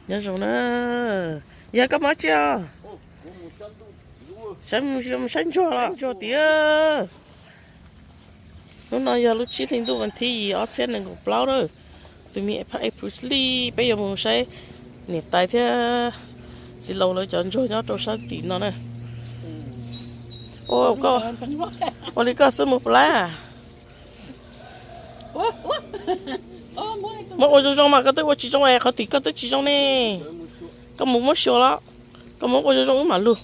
Nyob zoo na. Yog koj mob tsi os? Saib, saib ntsuag los ntsuag tiag. Hnub no yog lub tsib hli ntuj vas thib yim ob txhiab nees nkaum plaub na. Tus me phab April li peb yuav mus saib niam tais thiab txiv laus lawv cov ntsuag nyob rau sab tim no na. Ua, koj, ua li koj xwb mus puas laib? Muab ua zoo zoo mas koj twb ua tsis zoo es qhov tim koj twb tsis zoo ne. Koj mus muab xyuas los, koj muab ua zoo zoo wb mam lug.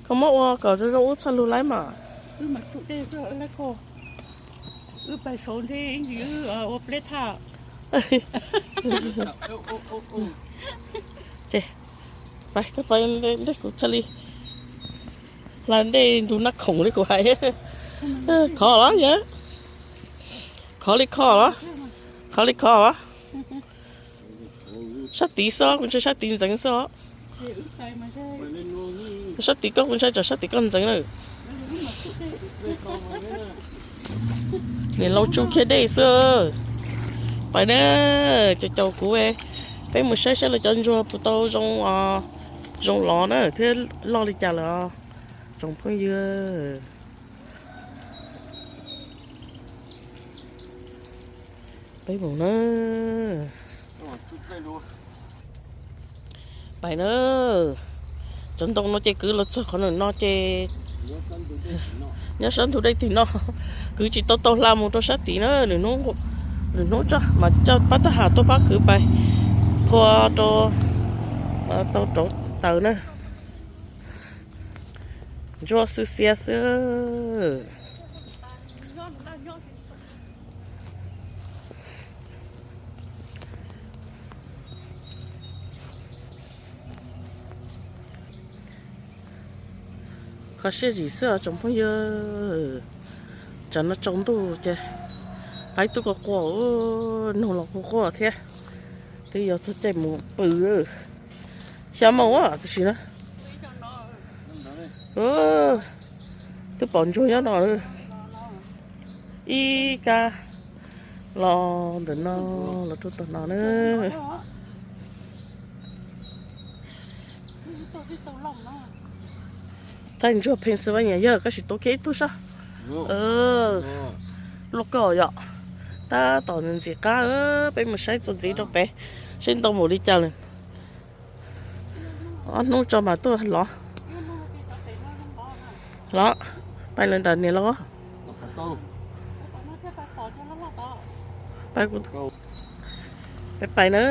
Koj muab ua kom zoo zoo wb txhaj lug laib mas. Ces, pais, koj pais ntej kuv txhaj li hla ntej ntug nab khoom li kuv hais. Khov los yog, khov li khov los, khov li khov los. Sab tid xwb, kuv ntshai sab tid ntxeev xwb os. Sab tid koj, kuv ntshai tsam sab tid koj ntxeev na. Niam laus tsuj kiag dej xwb. Pais na, caum caum kuv, peb mus saib saib lawv cov ntsuag puas tau zoo, zoo los na thiab loj li cas lawm os tsoom phooj ywg. Peb mus na. Pais na. Cov ntoo no ces kwv los txog qhov no ces nyob sab ntug dej tim no. Kwv tsis tau tau hla mus rau sab tid na, lwm hnub tso mas coj pab tab ham tuaj pab kwv pais phua rau, tau rauv taws na. Ntsuab xwb xiab xwb. Kho siab zim xwb os tsoom phooj ywg. Tsam no tsaus ntuj ces qaib tub quaj quaj, noog los quaj quaj thiab. Twb yuav txog caij mus pw, xya moos a tam sim no. Twb pom ntsuag nyob no. Ib kab los ntawm no los rau tom no na. Thaij ntsuag Pennsylvania yog koj sim tuav kiag ib tug soj. Luaj koj yom. Tab tom ntxim qab, peb mus saib txuas ntxiv rau pem, saib ntau npaum li cas lawm. Ob hnub tso mas tuaj los. Los, pais lawm nram niam laus. Pais, pais na.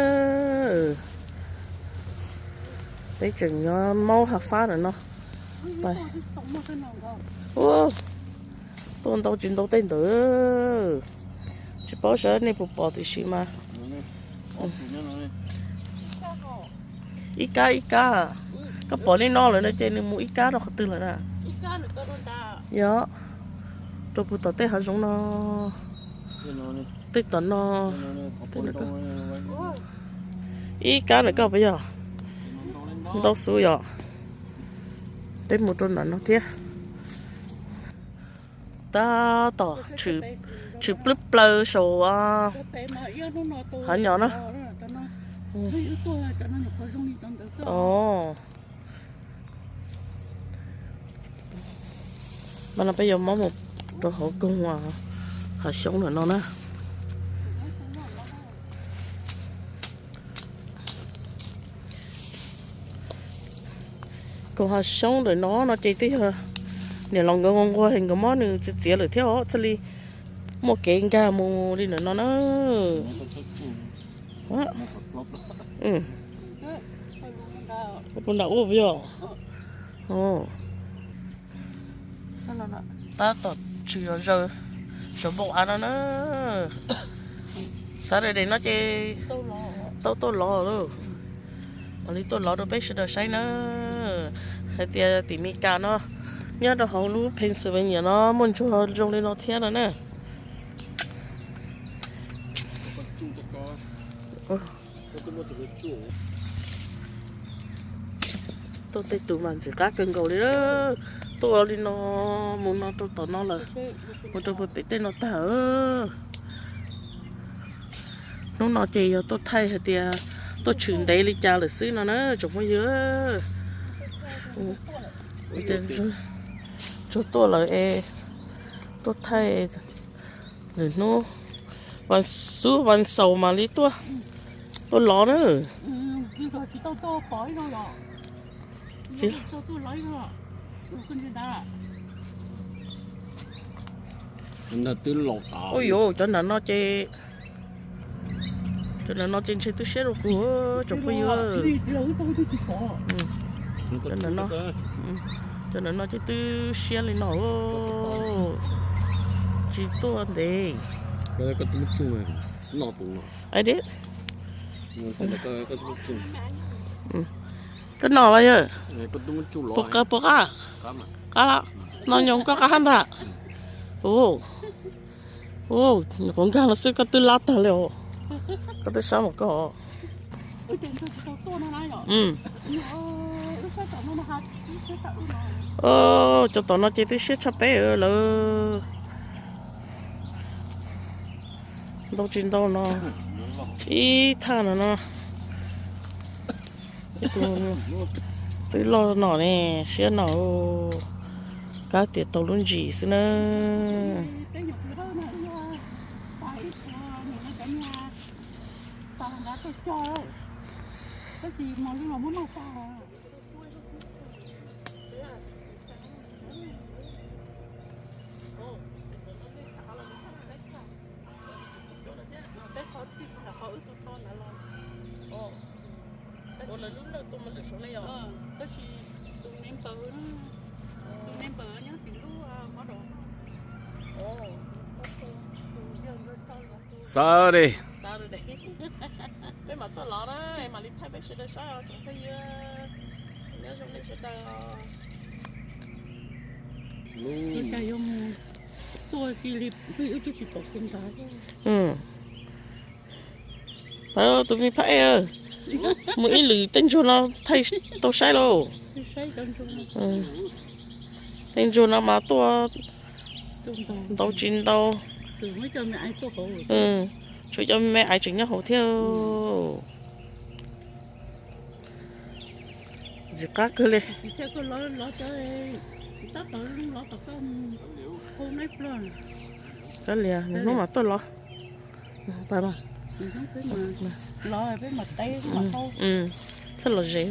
Peb tseem nyob maub hav fab ntawm no. Tuaj ntau tsis ntau tej ntawd. Tsis paub saib nej puas pom tiam sis mas ib kab ib kab. Koj pom li no lawm no ces nws mus ib kab rau qhov twg lawm na? Yog, rau puag tom tej hav zoov no. Tej tom no. Ib kab ntawm koj puas yog? Ntau xwb yom. Peb mus rau nram no thiab. Tab tom tshwm plwb plaws saum hav nyom na. Mas no peb yuav mob mus rau hauv koog hav xyoob ntawm no na. Koog hav xyoob ntawm no no ces twb yog niam laus nkawd nquag nquag nkawd mob nws txiav txiav lawm thiab os, thiaj li muaj kev nkag mus li ntawm no na. Puas nram ua puas yog? Tab tom tshwm zom zaws saum npoo av no na. Xav daim daim no ces tau tuaj lov lawm. Mam li tuaj lov rau peb sawv daws saib na. Hais tias tim Meskas no nyob rau hauv lub Pennsylvania no muaj ntsuag zoo li no thiab no na. Tuaj tej tus mas ntxim qab kawg nkaus li. Tuaj li no, mus no rau tom no lawm, mus rau puag pem tej no tag. Hnub no ces yog tuaj thaij hais tias tuaj tshwm ntev li cas lawm xwb no na tsoom phooj ywg. Tsuag tuaj lawm es tuaj thaij lwm hnub, vas xuv vas xaus mam li tuaj, tuaj lov na. Ua yuav cov nram no ces, cov nram no ces ntshe twb siab rau kuv tsoom phooj ywg. Cov nram no, cov nram no ces twb siab li no, tsis tuaj ntev. Ai di, koj noj los yog? Puas qab, puas qab? Qab, no nyob koj qab hab ntag. Ua, nyuam qhuav nkag los xwb koj twb lab tag li os. Koj twb sab mas koj. Cov tom no ces twb siab tshaj peb lawm. Ntau tsis ntau no, ib thaj no no. Twb loj no ne, siab no, kab tias tau lub ntsis xwb na. Ua lawv lub lawj tuaj mas lwm suav ne yog? Tab sis tus member, tus member nyob tim lub hov. Sawv daws, peb mam tuaj lov na, mam li thaij peb sawv daws saib os tsoom phooj ywg. Nyob zoo nej sawv daws. Ua cas yuav mus tuaj cia li peb wb twb tsis pom kiag ntag. Tus me phab ej, mus ib lwm tej ntsuag no thaij tau saib lauj. Tej ntsuag no mas tuaj ntau tsis ntau. Tshuav cov me aiv tseem nyob hauv thiab. Ntxim qab kawg li. Kab lias, hnub mas tuaj lov. Txhob lov zem.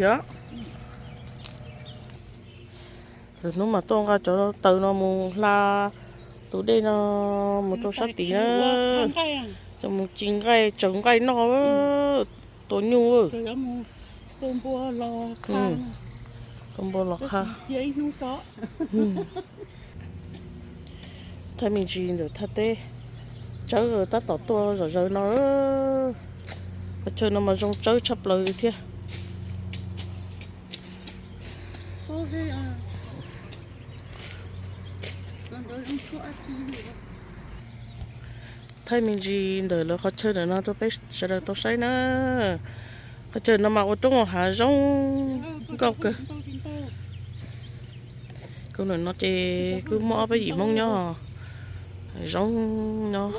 Yog, lwm hnub mas tuaj nqa cov taws no mus hla tus dej no mus rau sab tid na, coj mus ci nqaij tsaws nqaij noj, tua nyuj, tua npua los qha. Thaij me ntsis ntawm thaj teb, tsawb tab tom tuaj zom zaws no. Qhov chaw no mas zoo tsawb tshaj plaws li thiab. Thaij me ntsis ntawm lawv qhov chaw ntawm no rau peb sawv daws tau saib na. Qhov chaw no mas ua roob ua hav zoo nkauj kawg. Kuv ntawm no ces kuj muaj ob peb yim Hmoob nyob, zoo nyob.